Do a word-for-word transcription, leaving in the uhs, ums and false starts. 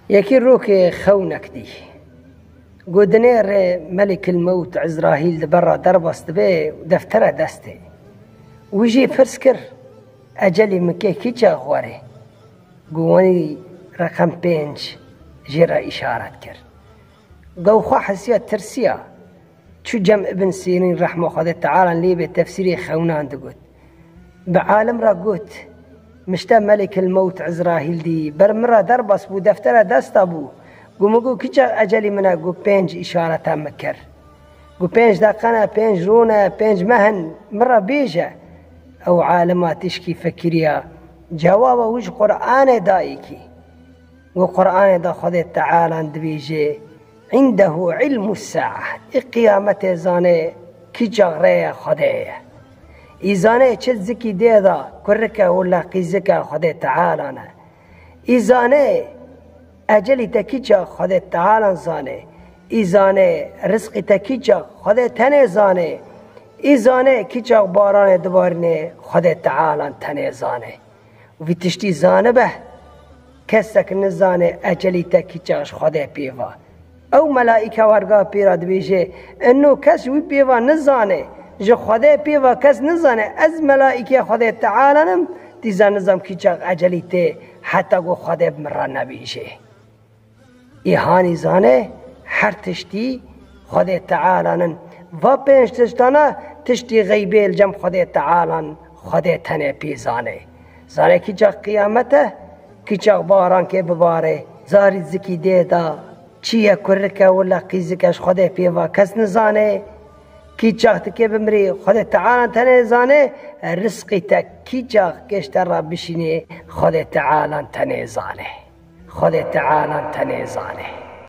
Yekî rokê xewnek dî. Got, dinêre Melikil Mewt Ezrahîl di ber re derbas dibe û deftera destê. Wî jî pirs kir, ecelî min kê kî çax were? Got, wanî reqem pênc jê re îşaret kir. Got, xwe hesiya tirsiya. Çû cem Ibn Sîrîn rehma Xwedê Teala lê be tefsîrê xewnan digot. Bi alim re got, mişte Melikil Mewt Ezrahîl dî, ber min re derbas bû, deftera desta bû. Got, min got, kî çax ecelî min e? Got, pênc îşareta min kir. Got, pênc deqe ne, pênc rû ne, pênc meh in, min re bêje. Ew alima tişkî fikiriya, cewaba wî ji Qur'anê dayî kî. Got, Qur'anê de Xwedê Teala dibêje, "Indehu ilmu sa'a." Ê qiyametê zane kî çax rêya Xwedê ye. Î zane çi zikî dê de kurik e wila qîzik e Xwedê Teala ne. Î zane ecelî te kî çax Xwedê Teala zane. Î zane rizqî te kî çax Xwedê tenê zane. Î zane kî çax baranê dibarîne Xwedê Teala tenê zane. Vî tiştî zanibe, kesek nizane ecelî te kî çax ji Xwedê pê va. Ew melaîke werga pê re dibêje, ino kes ji wî pê va nizane, ji Xwedê pê va kes nizane, ez melaîkê Xwedê Teala im, dîza nizam kî çax ecelî tê, heta ku Xwedê bi min re nebêje. Î hanî zane her tiştî Xwedê Teala nin. Va pênc tiştana tiştî xeybê li cem Xwedê Teala nin, Xwedê tenê pê zane. Zane kî çax qiyamet e, kî çax baran kê bibare. Zarî zikî dê da, çi ye kurik e wila qîzik e ji Xwedê pê va kes nizane. Kî çax dikê bimirî Xwedê Teala tenê zane, rizqî te kî çax kê ji te re bişînê Xwedê Teala tenê zane. Xwedê Teala tenê zane.